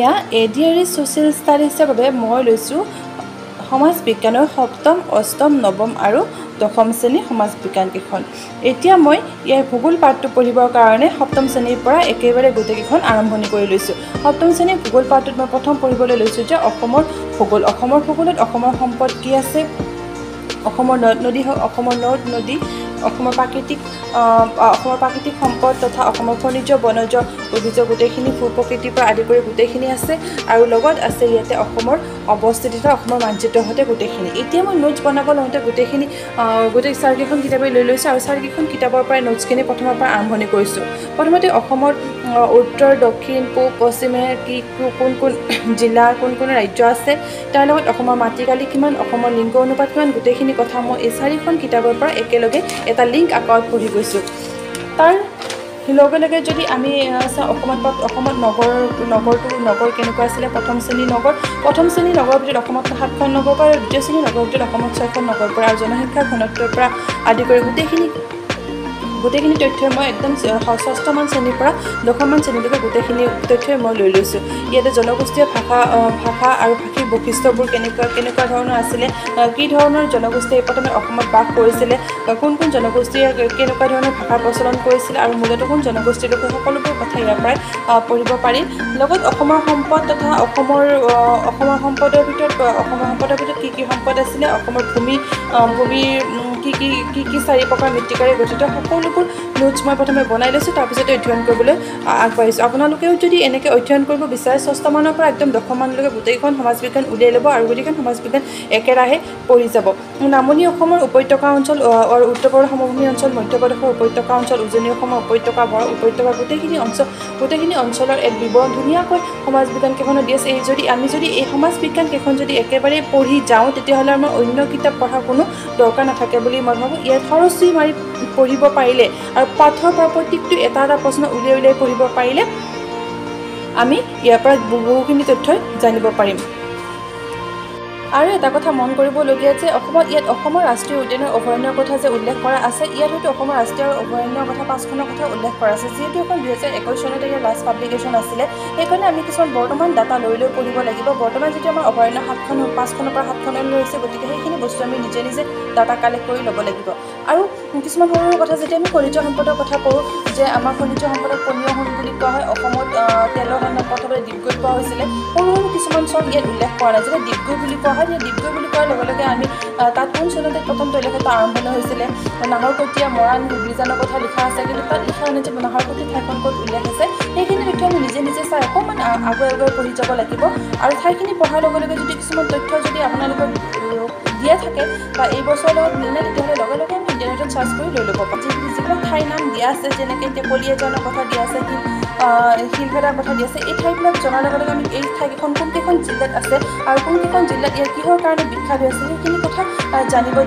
এয়া ADRE social ষ্টাডিজৰ বাবে মই লৈছোঁ সমাজ বিজ্ঞানৰ সপ্তম, অষ্টম, নৱম আৰু দশম শ্ৰেণীৰ সমাজ বিজ্ঞানকেইখন। এতিয়া মই ইয়াৰ ভূগোল পাঠটো পঢ়িবৰ কাৰণে সপ্তম শ্ৰেণীৰ পৰা একেবাৰে গোটেইকেইখন আৰম্ভণি কৰি লৈছোঁ। সপ্তম শ্ৰেণীৰ ভূগোল পাঠটোত মই প্ৰথম পঢ়িবলৈ লৈছোঁ যে অসমৰ ভূগোল। অসমৰ ভূগোলত অসমৰ সম্পদ কি আছে, অসমৰ নদ নদী হওক, অসমৰ নদ নদী, অসমৰ প্ৰাকৃতিক সম্পদ তথা অসমৰ খনিজ বনজ উদ্ভিজ গোটেইখিনি, ভূ প্ৰকৃতিৰ পৰা আদি কৰি গোটেইখিনি আছে। আৰু লগত আছে ইয়াতে অসমৰ অৱস্থিতি তথা অসমৰ মানচিত্ৰৰ সৈতে গোটেইখিনি। এতিয়া মই নোটছ বনাব লওঁতে গোটেইখিনি গোটেই চাৰিকেইখন কিতাপেই লৈ লৈছোঁ আৰু চাৰিকেইখন কিতাপৰ পৰাই নোটছখিনি প্ৰথমৰ পৰা আৰম্ভণি কৰিছোঁ। প্ৰথমতে অসমৰ উত্তৰ, দক্ষিণ, পূব, পশ্চিমে কি কোন কোন জিলা, কোন কোন ৰাজ্য আছে, তাৰ লগত অসমৰ মাটিকালি কিমান, অসমৰ লিংগ অনুপাত কিমান, গোটেইখিনি কথা মই এই চাৰিখন কিতাপৰ পৰা একেলগে এটা লিংক আকাৰত পঢ়ি গৈছোঁ। তাৰ লগে লগে যদি আমি চাওঁ অসমত নগৰ কেনেকুৱা আছিলে, প্ৰথম শ্ৰেণীৰ নগৰ, প্ৰথম শ্ৰেণীৰ নগৰৰ ভিতৰত অসমত 7খন নগৰ পৰা, দ্বিতীয় শ্ৰেণীৰ নগৰৰ ভিতৰত অসমত 6খন নগৰ পৰা, আৰু জনসংখ্যাৰ ঘনত্বৰ পৰা আদি কৰি গোটেইখিনি তথ্যই মই একদম ষষ্ঠমান শ্ৰেণীৰ পৰা দশমমান শ্ৰেণীলৈকে গোটেইখিনি তথ্যই মই লৈ লৈছোঁ। ইয়াতে জনগোষ্ঠীয় ভাষা আৰু ভাষিক বৈশিষ্ট্যবোৰ কেনেকুৱা ধৰণৰ আছিলে, কি ধৰণৰ জনগোষ্ঠীয়ে প্ৰথমে অসমত বাস কৰিছিলে, কোন কোন জনগোষ্ঠীয়ে কেনেকুৱা ধৰণৰ ভাষা প্ৰচলন কৰিছিলে আৰু মূলতঃ কোন জনগোষ্ঠীৰ লোকে, সকলোবোৰ কথা ইয়াৰ পৰাই পঢ়িব পাৰি। লগত অসমৰ সম্পদ তথা অসমৰ সম্পদৰ ভিতৰত কি কি সম্পদ আছিলে, অসমৰ ভূমিৰ কি কি কি কি চাৰি প্ৰকাৰ মৃত্তিকাৰে গঠিত, সকলোবোৰ নোটছ মই প্ৰথমে বনাই লৈছোঁ, তাৰপিছতে অধ্যয়ন কৰিবলৈ আগবাঢ়িছোঁ। আপোনালোকেও যদি এনেকৈ অধ্যয়ন কৰিব বিচাৰে, ষষ্ঠমানৰ পৰা একদম দশমমানলৈকে গোটেইখন সমাজ বিজ্ঞান উলিয়াই ল'ব আৰু গোটেইখন সমাজ বিজ্ঞান একেৰাহে পঢ়ি যাব। নামনি অসমৰ উপত্যকা অঞ্চল আৰু উত্তৰ পূবৰ সমভূমি অঞ্চল, মধ্যপ্ৰদেশৰ উপত্যকা অঞ্চল, উজনি অসমৰ উপত্যকা, বৰাক উপত্যকা, গোটেইখিনি অঞ্চলৰ এক বিৱৰণ ধুনীয়াকৈ সমাজ বিজ্ঞানকেইখনত দি আছে। এই যদি আমি যদি এই সমাজ বিজ্ঞানকেইখন যদি একেবাৰে পঢ়ি যাওঁ, তেতিয়াহ'লে আমাৰ অন্য কিতাপ পঢ়াৰ কোনো দৰকাৰ নাথাকে বুলি মই ভাবোঁ। ইয়াত খৰচী মাৰি পঢ়িব পাৰিলে আৰু পাঠৰ পৰা প্ৰত্যেকটো এটা এটা প্ৰশ্ন উলিয়াই উলিয়াই পঢ়িব পাৰিলে আমি ইয়াৰ পৰা বহুখিনি তথ্যই জানিব পাৰিম। আৰু এটা কথা মন কৰিবলগীয়া যে অসমত ইয়াত অসমৰ ৰাষ্ট্ৰীয় উদ্যানৰ অভয়াৰণ্যৰ কথা যে উল্লেখ কৰা আছে, ইয়াত হয়তো অসমৰ ৰাষ্ট্ৰীয় অভয়াৰণ্যৰ কথা 5খনৰ কথা উল্লেখ কৰা আছে। যিহেতু এখন 2021 চনতে ইয়াৰ লাষ্ট পাব্লিকেশ্যন আছিলে, সেইকাৰণে আমি কিছুমান বৰ্তমান ডাটা লৈ লৈ পঢ়িব লাগিব। বৰ্তমান যিটো আমাৰ অভয়াৰণ্য 5খনৰ পৰা 7খনলৈ হৈছে, গতিকে সেইখিনি বস্তু আমি নিজে নিজে ডাটা কালেক্ট কৰি ল'ব লাগিব। আৰু কিছুমান সৰু সৰু কথা, যেতিয়া আমি খনিজ সম্পদৰ কথা কওঁ যে আমাৰ খনিজ সম্পদক পনীয় সোণ বুলি কোৱা হয়, অসমত তেলৰ সন্ধান প্ৰথমতে ডিগবৈত পোৱা হৈছিলে। সৰু সৰু কিছুমান চন ইয়াত উল্লেখ কৰা নাই। যেতিয়া ডিগবৈ বুলি কোৱা হয়, ডিগবৈ বুলি কোৱাৰ লগে লগে আমি তাত কোন চনতে প্ৰথম তৈলক্ষেত্ৰ আৰম্ভণি হৈছিলে, নাহৰকটীয়া, মৰাণ, হুগলীজানৰ কথা লিখা আছে, কিন্তু তাত লিখা নাই যে নাহৰকটীয়া ঠাইখন ক'ত উল্লেখ আছে। সেইখিনি তথ্য আমি নিজে নিজে চাই অকণমান আগুৱাই আগুৱাই পঢ়ি যাব লাগিব। আৰু ঠাইখিনি পঢ়াৰ লগে লগে যদি কিছুমান তথ্য যদি আপোনালোকৰ দিয়া থাকে বা এই বছৰৰ লগত মিল নাই, তেতিয়াহ'লে লগে লগে আমি ইণ্টাৰনেটত চাৰ্চ কৰি লৈ ল'ব পাৰোঁ। যিবিলাক ঠাইৰ নাম দিয়া আছে, যেনেকৈ এতিয়া কলীয়াজানৰ কথা দিয়া আছে, শিলভেদাৰ কথা দিয়া আছে, এই ঠাইবিলাক জনাৰ লগে লগে আমি এই ঠাইকেইখন কোনকেইখন জিলাত আছে আৰু কোনকেইখন জিলাত ইয়াৰ কিহৰ কাৰণে বিখ্যাত হৈ আছে, সেইখিনি কথা জানিব